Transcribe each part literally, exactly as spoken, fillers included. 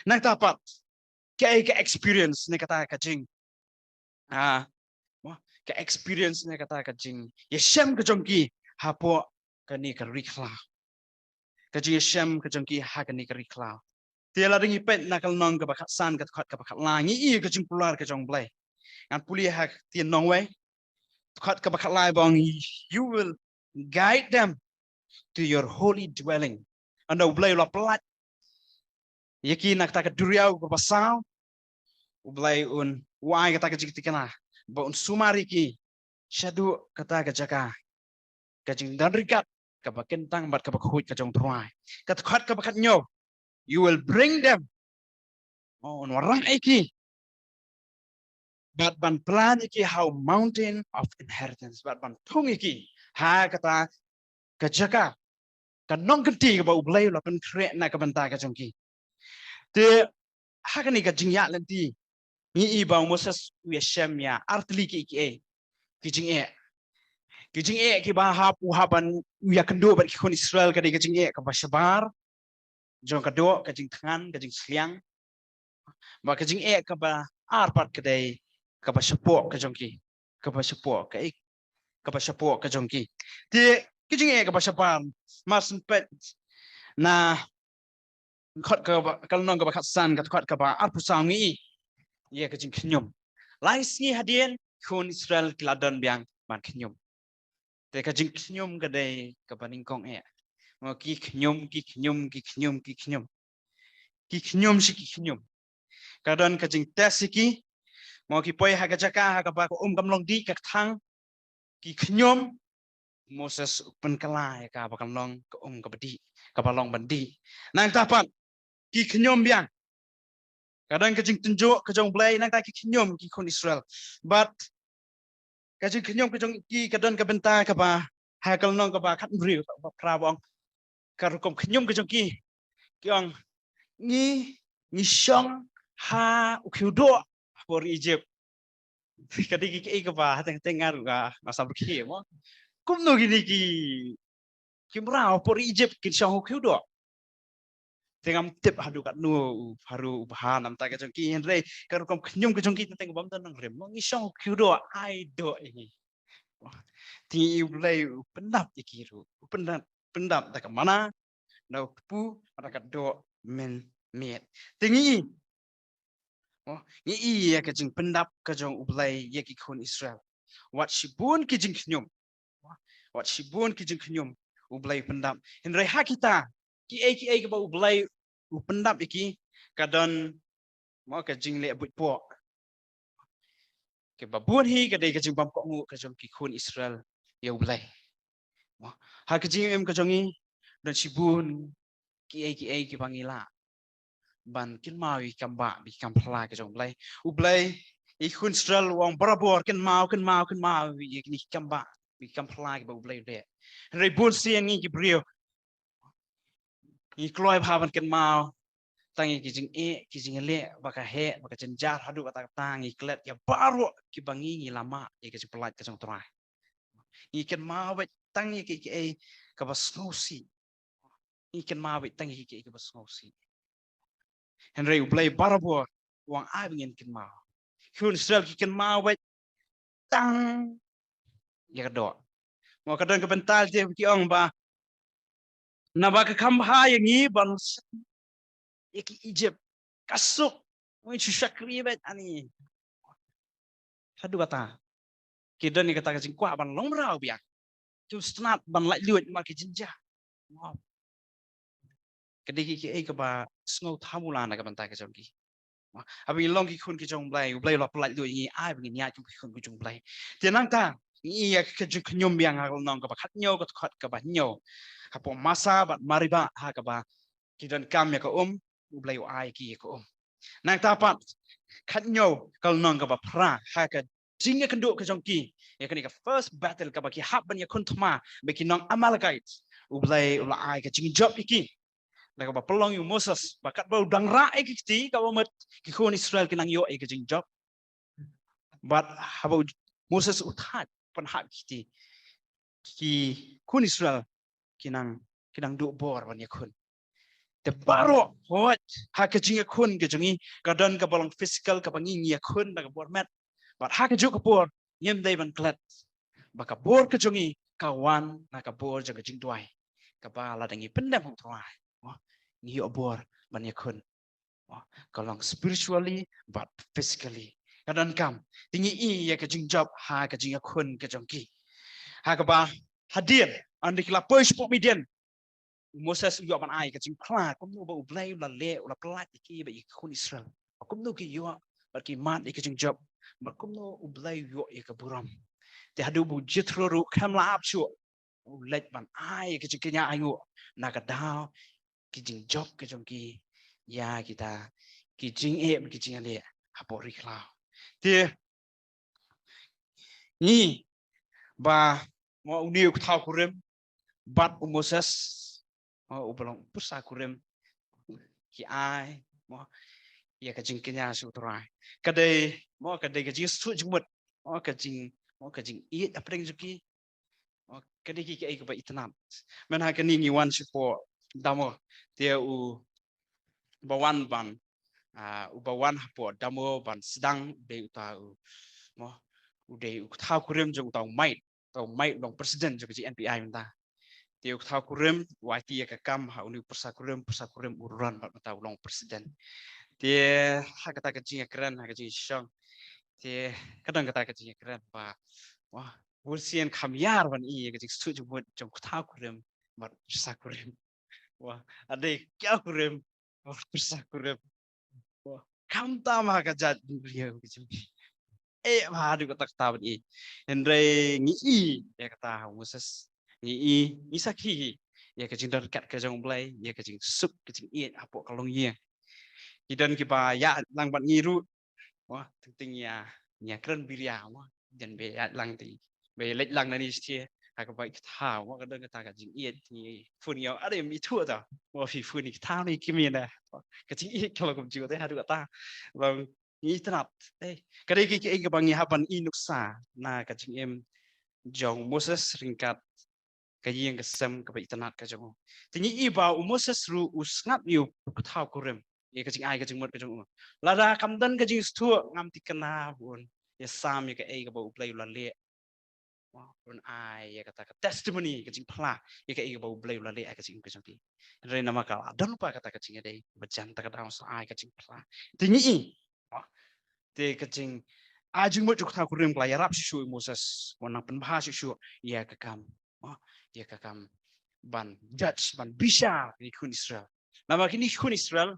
Nangta pat, kaei ka experience ne kata ka jing, ah, ka experience ne kata ka jingïashem ka jong ki hapoh kane ka ri khlaw. Ka jingïashem ka jong ki ha kane ka ri khlaw. Te lada ngi peit na ka lynnong kaba khatsan, ka dkhot kaba khatlai, ngi i ka jingkular ka jong U Blei. Ngan pule ha ka ktien nongwei. Dkhot kaba khatlai ba ong, "You will guide them to your holy dwelling." Hynda U Blei u la pyllait ïa ki na kata ka duriaw kaba saw, U Blei un, u ai kata ka jingthikna ba un sumar ïa ki shaduh kata ka jaka ka jingdon ryngkat kaba kyntang bad kaba khuid ka jong U Trai. Ka dkhot kaba khathynñiew, "You will bring them." Oh, un wanrah ïa ki bad ban plant ïa ki ha u mountain of inheritance, bad ban thung ïa ki ha kata ka jaka, ka nongkynti kaba U Blei u la pynkhreh na ka bynta ka jong ki. Te ha kane ka jingïaid lynti, ngi i ba u Moses u ïashem ïa artylli ki, ki, ki jingeh. Ki jingeh kiba hap u hap ban u ïakynduh bad ki khun Israel, ka dei ka jingeh kaba shabar jong ka doh, ka jingthngan, ka jingsliang. Bad ka jingeh kaba ar pat ka dei kaba shapoh ka jong ki, kaba shapoh ka ik, kaba shapoh ka jong ki. Te ka jingeh kaba shabar, mar syn peit na dkhot kaba, ka lynnong kaba khatsan, ka dkhot kaba arphew saw, ngi i ïa ka jingkhñium. Lai sngi hadien, khun Israel ki la don biang ban khñium. Te ka jingkhñium ka dei kaba nyngkong eh. Mo, ki khñium, ki khñium, ki khñium, ki khñium. Ki khñium shi ki khñium. Ka don ka jingtest ïa ki. Mo, ki poi ha ka jaka ha kaba ka um kam long dih, ka kthang. Ki khñium. Moses u pynkylla ïa ka ba kan long ka um kaba dih, kaba long ban dih. Nangta pat ki khñium biang. Ka don ka jingtynjuh ka jong U Blei, nangta ki khñium ki khun Israel. Bad ka jingkhñium ka jong ki ka don ka bynta kaba, ha ka lynnong kaba khathynriew, kaba phra ba ong, ka rukom khñium ka jong ki, ki ong, "Ngi, ngi shong ha u khiew doh hapoh ri Egypt." Ka dei ki, ki, kaba hateng hateng nga ruh nga, nga sam rkhie mo. Kumno kine ki, ki mraw hapoh ri Egypt kin shong ha u khiew doh? Te ngam tip haduh katno u Pharaoh u bha namta ka jong ki, hynrei ka rukom khñium ka jong ki te teng bym don nongrim mo, "Ngi shong ha u khiew doh, ai doh ïa ngi." Te ngi i U Blei u pyndap ïa ki ruh, u pyndap, pyndap da ka manna, da u kpu, da ka doh mynmiet. Te ngi i, mo, ngi i ïa ka jingpyndap ka jong U Blei ïa ki khun Israel. Wat shibun ki jingkhñium, wat shibun ki jingkhñium, U Blei u pyndap. Hynrei ha kita, kiei kiei kaba U Blei u pyndap ïa ki, ka don, mo, ka jingleh buit poh. Kaba bun hi ka dei ka jingbym kohnguh ka jong ki khun Israel ïa U Blei. Mo, ha ka jingim ka jong ngi, don shibun kiei kiei kiba ngi lah ban kynmaw ïa ki kambah, ïa ki kam phylla ka jong U Blei. U Blei, ïa ki khun Israel u ong barabor, "Kynmaw, kynmaw, kynmaw ïa kine ki kambah, ïa ki kam phylla kiba U Blei u leh." Hynrei bun sien ngi ki briew ngi kloi bha ban kynmaw tang ïa ki jingeh, ki jingleh ba ka heh, ba ka jynjar, haduh katta katta ngi klet ïa baroh kiba ngi, ngi la mad ïa ka jingpyllait ka jong U Trai. Ngi kynmaw beit tang ïa kiei kiei kaba sngewsih. Ngi kynmaw beit tang ïa kiei kiei kaba sngewsih. Hynrei U Blei barabor u ong ai ba ngin kynmaw. Ki khun Israel ki kynmaw beit tang ïa ka doh. Mo, ka don ka bynta te ki ong ba, "Naba ka kham bha ïa ngi ban ïa ki Egypt, ka suk, ngin shu shakri beit ani." Haduh katta ki don ïa kata ka jingkwah ban long mraw biang. Ki sngewtynnat ban laitluid namar ki jynjar. Ka dei kiei kiei kaba sngewthuh mula na ka bynta ka jong ki. Haba ngi long ki khun ki jong U Blei, U Blei u la pyllait lut ïa ngi, ai ba ngin ïaid kum ki khun ki jong U Blei. Te nangta ngi ïa ka jingkhñium biang ha ka lynnong kaba khathynñiew, ka dkhot kaba hynñiew. Hapoh Massah bad Meribah, ha kaba ki donkam ïa ka um, U Blei u ai ki ïa ka um. Nangta pat, khathynñiew, ka lynnong kaba phra, ha ka jingïakynduh ka jong ki ïa kane ka first battle kaba ki hap ban ïakhun thma bad ki nong Amalekite, U Blei u la ai ka jingjop ïa ki. Da kaba pynlong ïa u Moses ba katba u dang rah ïa ki kti, kaba mut ki khun Israel ki nang ïoh ïa ka jingjop. Bad haba u Moses u thait pynhap ïa ki kti, ki khun Israel ki nang, ki nang duh bor ban ïakhun. Te baroh, hooid, ha ka jingïakhun ka jong ngi, ka don kaba long physical, kaba ngi ngi ïakhun da ka bor met. Bad ha kajuh ka por, ngim dei ban klet ba ka bor ka jong ngi ka wan na ka bor jong ka jingduwai, kaba lada ngi pyndem ha U Trai, mo, ngi ïoh bor ban ïakhun. Mo, ka long spiritually bad physically. Ka donkam, te ngi i ïa ka jingjop ha ka jingïakhun ka jong ki. Ha kaba hadien, hynda ki la poi shapoh Midian, u Moses u ïoh ban ai ka jingphla kumno ba U Blei u la leh, u la pyllait ïa ki bad ïa ki khun Israel. Ba kumno ki ïoh bad ki mad ïa ka jingjop, bad kumno U Blei u ïoh ïa ka burom. Te haduh ba u Jethro ruh kam lah ap shuh, u leit ban ai ka jingkñia ainguh na ka daw ki jingjop ka jong ki ïa kita ki jingeh bad ki jingïaleh hapoh ri khlaw. Te ngi ba, mo, une u kthaw kurim bad u Moses, mo, uba long pyrsa kurim, ki ai, mo, ïa ka jingkñia sha U Trai. Ka dei, mo, ka dei ka jingsuk jingmut, mo, ka jing, mo, ka jingïeit hapdeng jong ki, mo, ka dei ki, kiei kaba itynnad. Mynta ha kane ngi wan shapoh Damoh, te u ba wan ban, ah, uba wan hapoh Damoh ban sdang u dei uta u, mo, u dei u kthaw kurim jong uta u Mike, uta u Mike u long president jong ka G N P I mynta. Te u kthaw kurim u aiti ïa ka kam ha une u pyrsa kurim, pyrsa kurim u run bad mynta u long president. Te ha kata ka jingïakren, ha ka jingïashong, te ka don kata ka jingïakren ba, wah, bun sien kham ïar ban i ïa ka jingsuk jingmut jong u kthaw kurim bad pyrsa kurim. Wah, ade kthaw kurim bad pyrsa kurim. Wah, khamtam ha ka jaitbynriew ka jong ngi. Eh, ba haduh katta katta ban i. Hynrei ngi i ïa kata ha u Moses. Ngi i, ngi sakhi hi ïa ka jingdon kat ka jong U Blei, ïa ka jingsuk, ka jingïeit hapoh ka longïing. Ki don kiba ïalang bad ngi ruh. Mo, teng teng ïa, ïa kren biria, mo. Jan ba ïalang te, ba leit lang nangne shisha, ha kaba i kthaw, mo, ka don kata ka jingïeit, ngi phone ïa, are mi thu ta, mo, phi phone i kthaw ne kim ïa na. Ka jingïeit ka long kumjuh te haduh kata. Long ngi itynnad. Eh, ka dei ki, ki, kaba ngi hap ban i nuksa na ka jingim jong u Moses ryngkat ka ïing ka sem kaba itynnad ka jong u. Te ngi i ba u Moses ruh u sngap ïa u kthaw kurim, ïa ka jingai ka jingmut ka jong u. Lada kam don ka jingsngewthuh, ngam thikna ba un ïasam ïa kaei kaba U Blei u la leh. Mo, un ai ïa kata ka testimony, ka jingphla ïa kaei kaba U Blei u la leh ha ka jingim ka jong ki. Hynrei namar ka la don pat kata ka jingïadei, ba jan kata ka daw sa ai ka jingphla. Te ngi i, mo, te ka jingai jingmut jong u kthaw kurim ka la ïarap shuh shuh ïa u Moses, mo, nang pynbha shuh shuh ïa ka kam, mo, ïa ka kam ban judge, ban bishar ïa ki khun Israel. Namar kine ki khun Israel,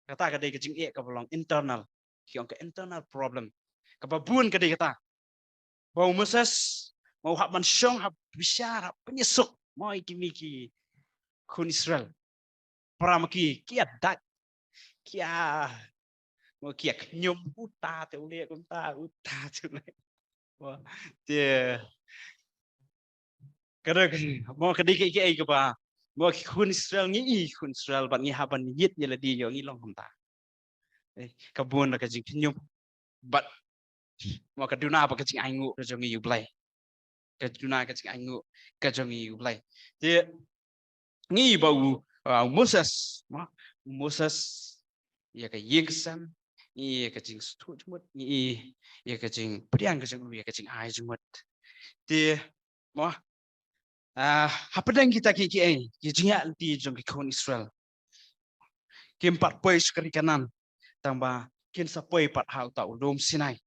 kata ka dei ka jingeh kaba long internal, ki ong ka internal problem. Kaba bun ka dei kata ba u Moses, mo, u hap ban shong, hap bishar, hap pynïasuk, mo, ïa kine ki khun Israel. Para ma ki, ki ïa dak, ki ïa, mo, ki ïa khñium, uta te u leh kumta, uta te u leh. Mo, te, ka dei, mo, ka dei kiei kiei kaba, mo, ki khun Israel, ngi i khun Israel bad ngi hap ban ïit ïa lade ïoh ngi long kumta. Eh, ka bun da ka jingkhñium bad, mo, ka duna bad ka jingainguh ka jong ngi ïa U Blei. Ka duna ka jingainguh ka jong ngi ïa U Blei. Te ngi i ba u, ah, u Moses, mo, u Moses ïa ka ïing ka sem, ngi i ïa ka jingsngewthuh jingmut, ngi i ïa ka jingpdiang ka jong u, ïa ka jingai jingmut. Te, mo, ah, hapdeng kita kiei kiei, ki jingïaid lynti jong ki khun Israel, kim pat poi sha ka ri Kanaan, tangba kin sa poi pat ha uta u lum Sinai.